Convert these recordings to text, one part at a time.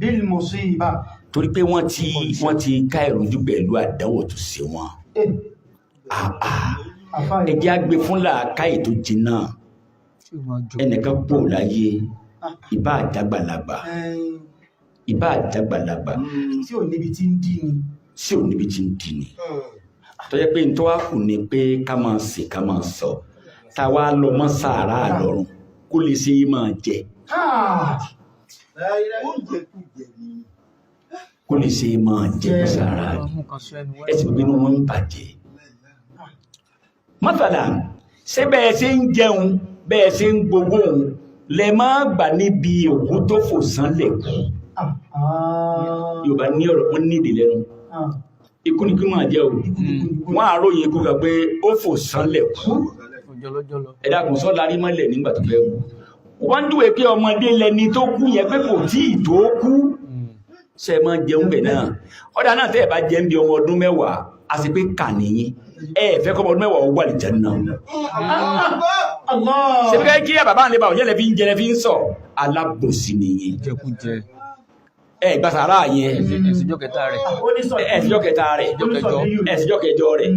بالمصيبة. Torí pé wọ́n ti ká ìrújú pẹ̀lú àdánwò tó ṣe wọn. Eh, Ah, ah. àfáà. Ẹ jẹ́ á gbé fún làákàyè tó jiná. Tí ó máa jọ. Ẹnìkan kú láyé, ìbá àdàgbàlagbà, ìbá àdàgbàlagbà, Tí ò níbi tí ń dí ni. Sí ò níbi tí ń di ni, tó jẹ́ pé ntọ́ wá kù ni pé ká máa sè, ká máa sọ, tá a wá lọ mọ́ sàárà lọ́rùn kó lè ṣe é máa jẹ. Ah, Oúnjẹ kú jẹ ni. Kó lè ṣe é máa jẹ ní sàárà ni. Mú kan sọ ẹnu wá. Ẹ sì gbé inú wọn ń bàjẹ́. Mọ́tàlá, ṣé bẹ́ẹ̀ ṣe ń jẹun, bẹ́ẹ̀ ṣe ń gbowó òun lẹ máa gbà níbi òkú tó fò sánlẹ̀ kú? Ah, ah, Yorùbá ní ọ̀rọ̀ wọn ní ìdí lẹ́nu. Ah. Ikú ni kí máa jẹ́ o. Wọ́n àròyìn ikú kan pé ó fò sánlẹ̀ kú. Jọlọjọlọ. Ẹ dákun, sọ larí mọ́lẹ̀ nígbà tó fẹ́ kú? Wọ́n ń dúwe pé ọmọdé lẹni tó kú yẹn, pé kò tí ì tó kú. Ṣe é máa jẹun bẹ̀ náà? Ọ̀dà náà, tẹ́ ẹ̀ bá jẹun bí ọmọ ọdún 10, a sì pé kà nìyí. Ẹ ẹ fẹ́ kọ́ ọmọ ọdún 10 ó wà lè jẹun náà. Allah. Ṣe fẹ́ kí bàbá àlẹ́ bá òye lẹ fi ń jẹ, lẹ fi ń sọ? Alábòsí nìyí. Jẹkújẹ. Ẹ gba sàárà yẹn. Ẹ̀sìnjọ́ kẹta rẹ̀. Ẹ síjọ́ kẹta rẹ̀. Ìjọ́ kẹjọ. Ẹ síjọ́ kẹjọ rẹ̀.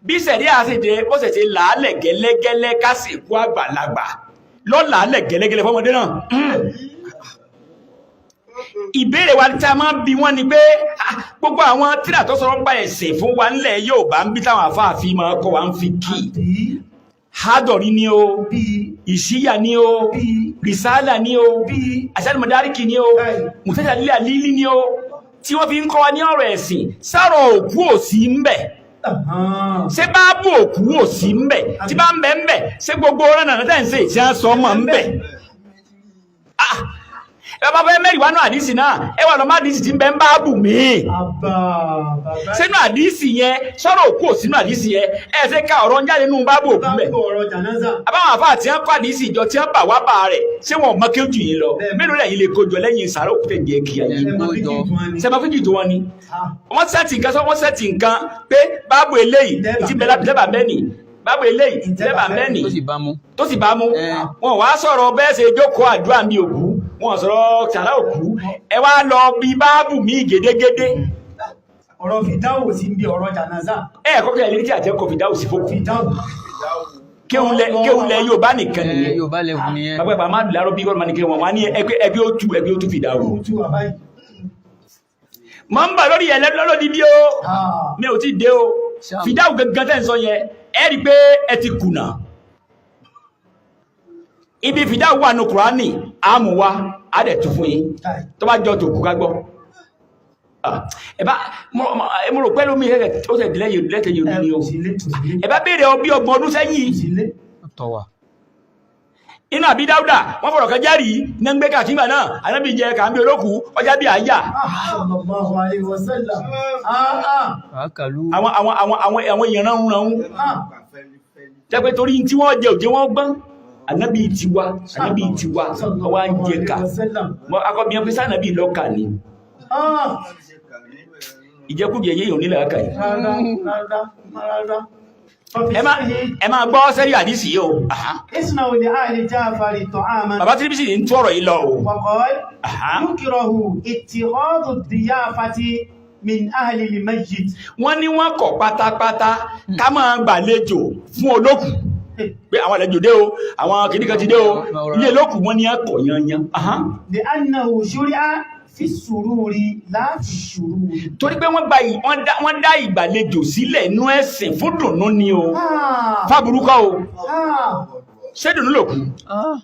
Bí sẹ̀rí àṣìṣe bó ṣe ṣe làálẹ̀ gẹ́lẹ́gẹ́lẹ́ kásìkú àgbàlagbà lọ́làálẹ̀ gẹ́lẹ́gẹ́lẹ́ fọmọdé náà. Ìbéèrè wa tí a máa ń bi wọ́n ni pé, ah, gbogbo àwọn tíra tó sọ̀rọ̀ ń pa ẹ̀sìn fún wa ńlẹ̀ Yorùbá ń bí, táwọn àfáàfin máa kọ́ wa ń fi kí hádọ̀rí ni o, ìṣíyà ni o, rìsálà ni o, àṣàlùmọ̀dárìkì ni o, mùtẹ́sàlílẹ̀ àlílí ni o, tí wọ́n fi ń kọ́ wa ní ọ̀rọ̀ ẹ̀sìn, sọ̀rọ̀ òkú ò sí ń bẹ̀? Ṣé báàbù òkú ò sí ń bẹ̀? Tí bá ń bẹ̀ ń bẹ̀, ṣé gbogbo ọ̀rọ̀ náà tẹ̀ ń ṣe ìṣẹ́ sọ ọmọ ń bẹ̀? Ah, ẹ bá fẹ́ mẹ́rin wánú àdìsí náà, ẹ wà lọ má àdìsí tí ń bẹ ń báàbù míì. Àbà bàbá. Sínú àdìsí yẹn, sọ̀rọ̀ òkú ò sínú àdìsí yẹn? Ẹ ṣe ká ọ̀rọ̀ ń jáde nínú báàbù òkú bẹ̀? Báàbù ọ̀rọ̀ jànáza. Àbáwọn àfáà tí wọ́n kọ́ àdìsí ìjọ tí wọ́n bà wá bá rẹ̀, ṣé wọn ò mọ kéjù yín lọ? Mélòó lẹ́yìn lè kójọ lẹ́yìn sàrà òkú tẹ̀ jẹ́ kí ayé? Ẹ mọ fíkì tí wọ́n ní. Sẹ́fà fíjì tó wọn ni. Ah, Wọ́n sẹ́ẹ̀tì nǹkan sọ, wọ́n sẹ́ẹ̀tì nǹkan pé báàbù eléyìí ti bẹ́ẹ̀ lẹ́bàá mẹ́nì, báàbù eléyìí lẹ́bàá mẹ́nì. Tó sì bá mú. Tó sì bá mú. Wọn wá sọ̀rọ̀ bẹ́ẹ̀ ṣe jókòó àdúrà mi òkú, wọn sọ̀rọ̀ sàrà òkú. Ẹ wá lọ bí báàbù mi gédégédé. Ọ̀rọ̀ fìdáwò sí ń bí ọ̀rọ̀ jànáza. Ẹ kọ́kọ́ ẹ̀ létí àti ẹ̀kọ́ fìdáwò sí fókù. Fìdáwò. Kéwùlẹ̀ Yorùbá nìkan nìyẹn. Yorùbá lẹ́wù nìyẹn. Bàbá bàbá máa lárọ́ bí wọ́n máa ní kí wọ́n wá ní ẹgbẹ́ ó tú, ẹgbẹ́ ó tú fìdáwò. Tú bàbá yìí. Mọ̀ ń bà lórí ẹ̀ lọ́lọ́dí bí ó Ah, mi ò tí dé o. Ṣáà. Fìdáwò gangan tẹ́ ń sọ yẹn, ẹ rí i pé ẹ ti kùnà. Ibi fìdáwò wà ní Kùránì, àmú wa á dẹ̀ tún fún yín. Táì. Tó bá jọ tó kú ká gbọ́. Ah, ẹ bá mo rò pé lómi ẹ̀ ó tẹ̀ lẹ́tẹ̀ yìí Ẹ ni o. kò sí ilé, kò sí ilé. Ẹ bá béèrè ọ bí 30 ọdún sẹ́yìn. Kò sí ilé. Tọ̀ wà. Inú àbí Dáúdà wọ́n fọ̀rọ̀ kan jẹ́rìí ní ń gbé kàkígbà náà, ànábì jẹ kàmbí olókù ọjà bí àyà. Ah, sallallahu alaihi wasallam. Ah, ah, Àákàlù. Àwọn èèyàn ránun ránun ah. jẹ́ pé torí tí wọ́n jẹ òjé wọ́n gbọ́n. Ànábì tiwa, ànábì tiwa wá ń jẹ ká. Wasallam. Akọ́bíyàn pé sànábì lọ́kà ni. Ah, Ìjẹkújẹ yéèyàn nílẹ̀ aka yìí. rárá, rárá, rárá. Ẹ máa gbọ́ sẹ́rí àdísì yìí o. Aha. اصنعوا لآل جعفر طعاما. Bàbá tíríbísì ní tú ọ̀rọ̀ yìí lọ o. وقال يكره اتخاذ الضيافة من أهل الميت. Wọ́n ní wọ́n kọ̀ pátápátá ká máa gbàlejò fún olókù, pé àwọn àlejò dé o, àwọn kìnnìkan ti dé o, ilé olókù, wọ́n ní akọ̀ yanyan. Aha. لأنه شرع في السرور لا في الشرور. Torí pé wọ́n gba wọ́n dá ìgbàlejò sílẹ̀ inú ẹ̀sìn fún dùnnú ni o. Ah, Fáburúkọ o. ah. Ṣé dùnnú lòkù? Ah,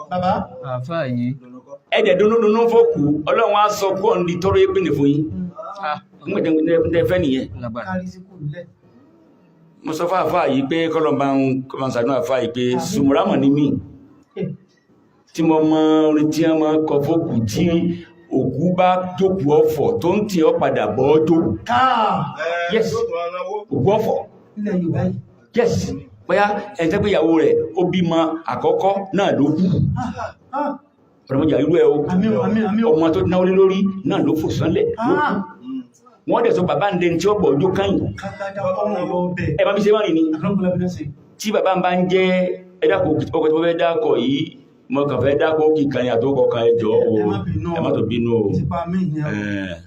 Bàbá. Àáfàá yìí. Ẹ̀dẹ̀ dùnnú dùnnú fòkù, Ọlọ́run á sọ kú ọ̀ndì tọrọ yé pínlẹ̀ fún yín. Ah, Ń fẹ́ nìyẹn. lágbára. Kárí sí kù lẹ̀. Mo sọ fún àfáà yìí pé kọ́lọ̀ bá ń kọ́ sàdúrà àfáà yìí pé sùmùrámọ̀ ní mí, tí mo mọ orin tí wọ́n máa kọ fókù, tí òkú bá jókòó ọ̀fọ̀ tó ń tì ọ́ padà bọ́ jó. Káà. Yes, òkú ọ̀fọ̀. Ilẹ̀ Yorùbá yìí. Yes, bóyá ẹni tẹ́ pé ìyàwó rẹ̀ ó bímọ àkọ́kọ́ náà ló kú. Ah, ah. Ọ̀rọ̀mọjà irú ẹ̀ o. Àmín o, àmín, àmín o. Ọmọ tó náwó lé lórí náà ló fò sánlẹ̀ ló kú. Ah, Wọ́n dẹ̀ sọ bàbá ń dẹni tí ó bọ̀ ọjọ́ káyìn. kákàdá ọmọ lọ bẹ̀. Ẹ bá mi ṣe wọ́n rìn ni. Àkọ́kọ́ bí náà ṣe. Tí bàbá ń bá ń jẹ́ ẹ̀dàkọ̀ ọkọ̀ tí wọ́n fẹ́ dákọ̀ yìí. Mo kàn fẹ́ dákó kì kan yàtọ̀ kọ̀ọ̀kan, ẹjọ́ o. Ẹ má bínú o. Ẹ má tó bínú o. Ti pa mí ìyẹn o.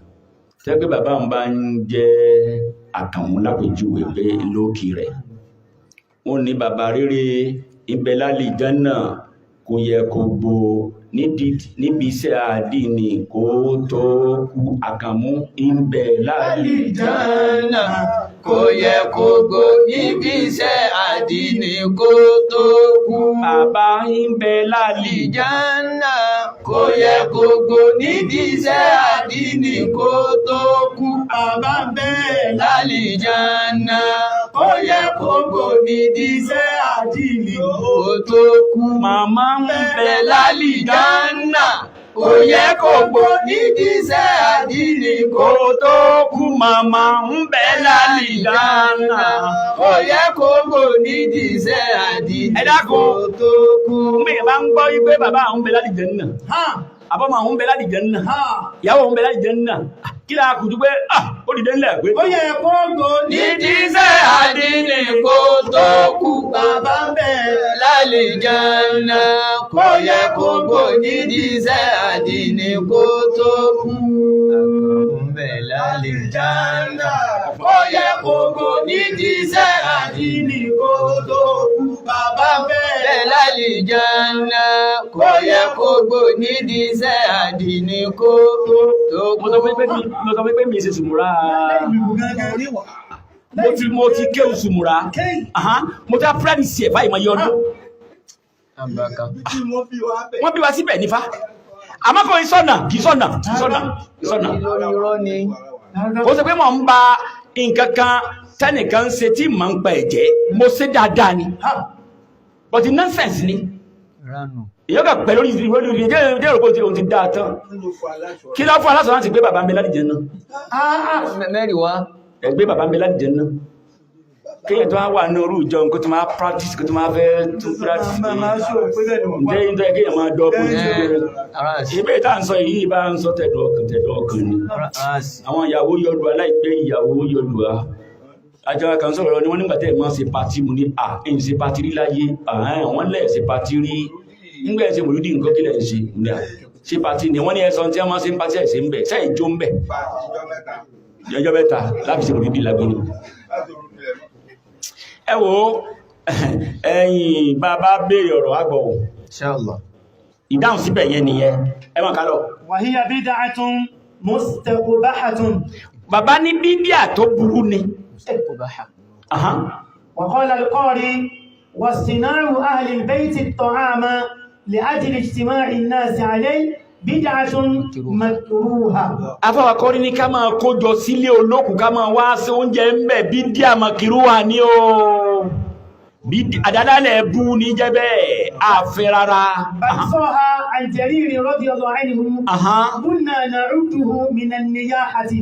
Tẹ́ pé bàbá ń bá ń jẹ́ Àkànmú lápèjúwe pé lókì rẹ̀, wọ́n ní bàbá rere ibẹ̀ lálẹ́ ìjánà, kò yẹ kó gbó níbi iṣẹ́ àdínì kó tó kú. Àkànmú ibẹ̀ lálẹ́ Àlìjánà kò yẹ kó gbó níbi iṣẹ́ àdínì kó tó kú. Bàbá ibẹ̀ lálẹ́. Àlìjánà kò yẹ kó gbó níbi iṣẹ́ àdínì kó tó kú. Bàbá bẹ́ẹ̀. Lálìjánà kò yẹ kó gbó níbi iṣẹ́ iṣẹ́ àdínì kó tó kú. Màmá ń bẹ. Bẹ̀ lálìjánà kò yẹ kó gbó níbi iṣẹ́ àdínì kó kó tó kú. Màmá ń bẹ lálìjánà. Kò yẹ kó gbó nídìí iṣẹ́ àdínì Ẹ dákun. kó tó kú. Mbẹ̀ bá ń gbọ́ wípé bàbá àwọn ń bẹ lálìjánà, Ha. àbọ̀mọ̀ àwọn ń bẹ lálìjánà, Ha. ìyàwó ń bẹ lálìjánà, kí láà kùjú pé ah, ó dìde ńlẹ̀ pé Ó yẹ kó gbó. Nídìí iṣẹ́ àdínì kó tó kú. Bàbá bẹ́ẹ̀. Lálìjánà kò yẹ kó gbó nídìí iṣẹ́ àdínì kó tó kú. Àkànbẹ̀ lálìjánà kò yẹ kó gbó nídìí iṣẹ́ àdínì kó tó kú. Bàbá bẹ́ẹ̀. Bẹ́ẹ̀ lálìjánà kò yẹ kó gbó nídìí iṣẹ́ àdínì kó tó kú. Mo sọ pé mi ṣe sùmùrà. Lẹ́yìn ìlú gángan. Mo ti kéwù sùmùrà. Kéyì. Ahan, mo ti apprentice ẹ̀ báyìí mọ iye ọdún. Àbàkà. Wọ́n bí wa síbẹ̀ nífa, àmọ́ kò í sọ̀nà, kì í sọ̀nà, kì í sọ̀nà, kì í sọ̀nà. Lórí irọ́ ni. Ó sọ pé mò ń ba nǹkan kan tẹ́nìkan ń ṣe tí mò ń pa ẹ̀jẹ̀, mo ṣe dáadáa ni, Ha. but nonsense ni. Ránù. Èyí kà pẹ̀ lórí lórí ìdí èrò pé òun ti dáa tán. Kí ló fún aláṣọ láti gbé bàbá mi lálìjẹ náà? Ah, ah. Mẹ́rin wá. Ẹgbẹ́ bàbá mi lálìjẹ náà, kéèyàn tó wá wà ní orú ìjọ kó tó máa practice, kó tó máa fẹ́ tún practice. Máa máa ṣó pé bẹ́ẹ̀ ni wọ́n wá. Ǹjẹ́ yín tó yẹ kéèyàn máa dọ́ bó Ara àsì. ìbéèrè tá à ń sọ yìí bá ń sọ tẹ̀dọ̀ ọkàn, tẹ̀dọ̀ ọkàn ni. Ara àsì. Àwọn ìyàwó yọlu aláìpẹ́, ìyàwó yọlu a àjọ kan sọ̀rọ̀ ni wọ́n nígbà tẹ́ ẹ̀ máa ṣe party. Mu ní à ń ṣe party rí láyé àhán, wọ́n lẹ̀ ṣe party rí nígbà ẹ̀ ṣe mòlúdì nǹkan kílẹ̀ ń ṣe ní à ṣe party ni. Wọ́n ní ẹ̀sán tí wọ́n máa ṣe ń party ẹ̀ ṣe ń bẹ̀ ṣe ìjó ń bẹ̀ ọjọ́ 3 láti ṣe mòlúdì lágbóni. Ẹ wo ẹ̀yin bàbá béèrè ọ̀rọ̀ àgbọ̀ wò. Inshallah. Ìdáhùn síbẹ̀ yẹn nìyẹn, ẹ máa kà lọ. وهي بدعة مستقبحة. Bàbá ní bídíà tó burú ni. Aha. وقال القاري: واصطناع أهل البيت الطعام لأجل اجتماع الناس عليه بدعة مكروهة. Afáwakọ́rí ní ká máa kójọ sílé olókùn, ká máa wá sí oúnjẹ ń bẹ̀, bídíà mọ̀kìrúwà ní o. Àdádálẹ̀ bú ní jẹ́ bẹ́ẹ̀, àfẹ́ rárá. بل صح عن جرير رضي الله عنه: كنا نعده من النياحة،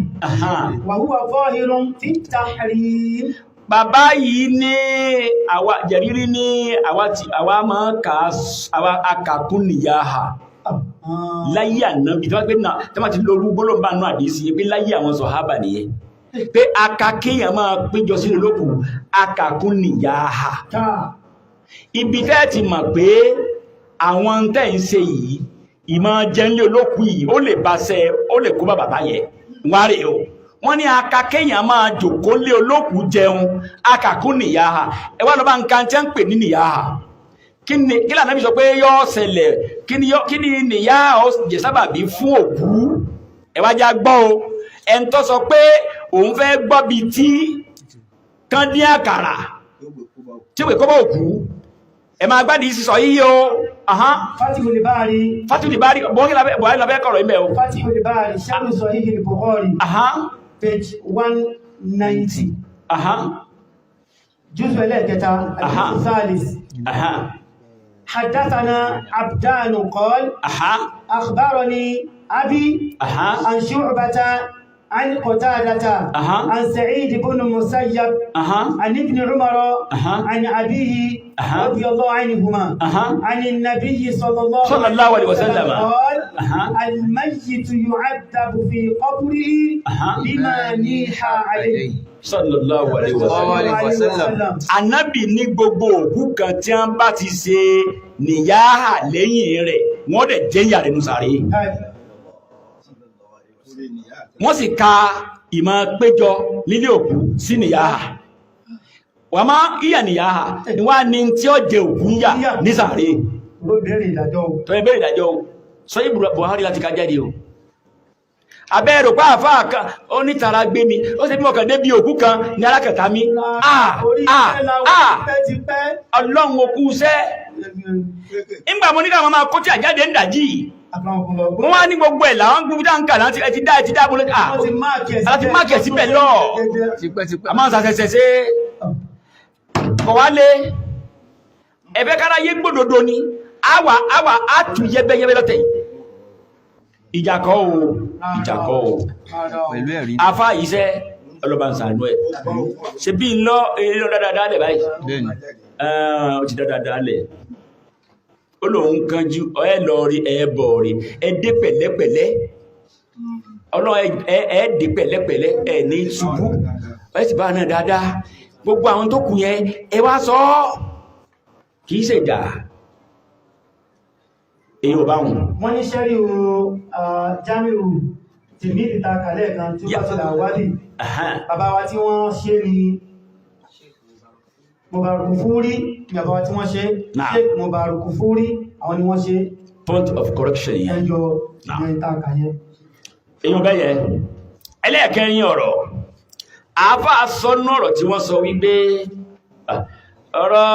وهو ظاهر في التحريم. Bàbá yìí ní àwa jẹ̀rírí ní àwa tí àwa máa kà á àwa akàkún nìyá ha láyé ànábì tí wọ́n pé náà tí wọ́n ti lóru gbólóńbà náà àdìsí pé láyé àwọn sọ̀hábà nìyẹn pé akakéèyàn máa péjọ sínú lókù akàkún nìyá ha. Tá. Ibi tẹ́ ti mọ̀ pé àwọn tẹ́ ń ṣe yìí, ìmọ̀ jẹ́nlé olókù yìí, ó lè baṣẹ́, ó lè kó bá bàbá yẹn wá rè o. Wọ́n ní akakéèyàn máa jòkó lé olókù jẹun, akàkún nìyá ha. Ẹ wá lọ bá nǹkan tí wọ́n ń pè ní nìyá ha. Kí ni kí lànà bí sọ pé yọ ṣẹlẹ̀? Kí ni nìyá ọ jẹ sábàbí fún òkú? Ẹ wá já gbọ́ o. Ẹn tó sọ pé òun fẹ́ gbọ́ bi tí kán dín àkàrà tí ó pè kọ́ bá òkú, ẹ máa gbádìí sísọ yíyí o. فتح الباري. Fatuli Bari bọ́ọ̀kì lábẹ́ kọ̀rọ̀ ibẹ̀ o. فتح الباري، شرح صحيح البخاري، page 190، جزء ẹlẹ́ẹ̀kẹta، الجزء الثالث. حدثنا عبدان قال: أخبرني أبي عن شعبة عن قتادة عن سعيد بن مسيب عن ابن عمر عن أبيه رضي الله عنهما عن النبي صلى الله صلى الله عليه وسلم قال الميت يعذب في قبره بما نيح عليه. Sallallahu alaihi wasallam. Ànábì ní gbogbo òkú kan tí wọ́n bá ti ṣe nìyáhà lẹ́yìn rẹ̀, wọ́n dẹ̀ jẹ́yà rẹ̀ nù sàárè. Wọ́n sì ka ìmọ̀ péjọ nílé òkú sí nìyáhà. Wọ́n máa ìyà nìyáhà ni wá ní tí ó jẹ òkú ń yà ní sàárè. Tó bẹ̀rẹ̀ ìdájọ́ o. Tó bẹ̀rẹ̀ ìdájọ́ o. Sọ Buhari láti ká jáde o. Abẹ́rò pa àfáà kan ó ní tara gbé mi, ó sì bí mọ̀kàn débi òkú kan ní alákẹta mi. Ọlọ́run òkú iṣẹ́. Nígbà mo ní káwọn máa kó tí àjáde ń dàjí. Wọ́n wá ní gbogbo ẹ̀ làwọn gbogbo dáńkà láti ẹ ti dá ẹ ti dá mo lé. Àti máàkì ẹ̀ síbẹ̀ lọ. A máa ń sàṣẹ̀ṣẹ̀ ṣe. Kọ̀ wá lé. Ẹ̀fẹ́ kára yé gbòdòdó ni. Àwà àwà á tù yẹ́bẹ́yẹ́bẹ́ lọ́tẹ̀ yìí. Ìjà kọ́ o, ìjà kọ́ o. Pẹ̀lú ẹ̀rí. Afá iṣẹ́ ọlọ́ba ń sànú ẹ̀. Ṣe bí ń lọ eré lọ dáadáa lẹ̀ báyìí. Bẹ́ẹ̀ni. Ó ti dáadáa lẹ̀. Ó lóun kanjú, ẹ lọ rí ẹ bọ̀ rí, ẹ dé pẹ̀lẹ́pẹ̀lẹ́. Ọlọ́run ẹ dé pẹ̀lẹ́pẹ̀lẹ́, ẹ ní ṣubú. Ẹ sì bá náà dáadáa. Gbogbo àwọn tó kù yẹn, ẹ wá sọ ọ́. Kì í ṣèjà. Èyí ò bá wọn. Wọ́n ní sẹ́rí o Jamiu Tìmídì ta kàlẹ̀ kan tí wọ́n ti là wádìí. Bàbá wa tí wọ́n ṣe ni Mubarakufuri, ni bàbá wa tí wọ́n ṣe. Sheikh Mubarakufuri, àwọn ni wọ́n ṣe. Point of correction yẹn. Ẹjọ́ ìyẹn ta kàyẹ. Èyí ò bẹ́ yẹ. Ẹlẹ́ẹ̀kẹrin ọ̀rọ̀. Àáfàá sọ nú ọ̀rọ̀ tí wọ́n sọ wípé ọ̀rọ̀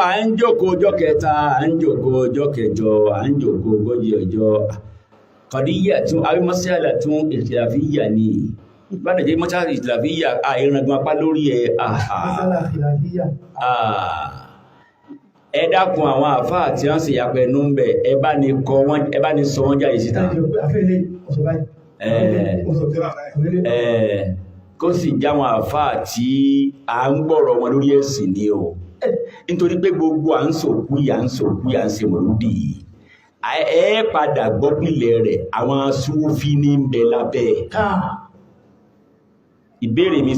à ń jókòó ọjọ́ kẹta, à ń jókòó ọjọ́ kẹjọ, à ń jókòó ogójì ọjọ́. Kọ̀díyà tún àbí mọ́sálà tún ìtìláfíyà ni. Bá dẹ̀ jẹ́ mọ́sálà ìtìláfíyà, àìràngbọ̀n apá lórí ẹ̀. Mọ́sálà ìtìláfíyà. Ẹ dákun àwọn àfáà tí wọ́n sì yàpẹ̀ ẹnu ń bẹ̀, ẹ bá ní kọ wọ́n, ẹ bá ní sọ wọ́n jáde síta. Kó sì jáwọn àfáà tí à ń gbọ́rọ̀ wọn lórí ẹ̀sìn ni o. Nítorí pé gbogbo à ń sòkú yà ń sòkú yà ń ṣe mọ̀lúdì yìí. Ẹ padà gbọ́ pìlẹ̀ rẹ̀, àwọn Súfí ní ń bẹ lábẹ́. Ìbéèrè mi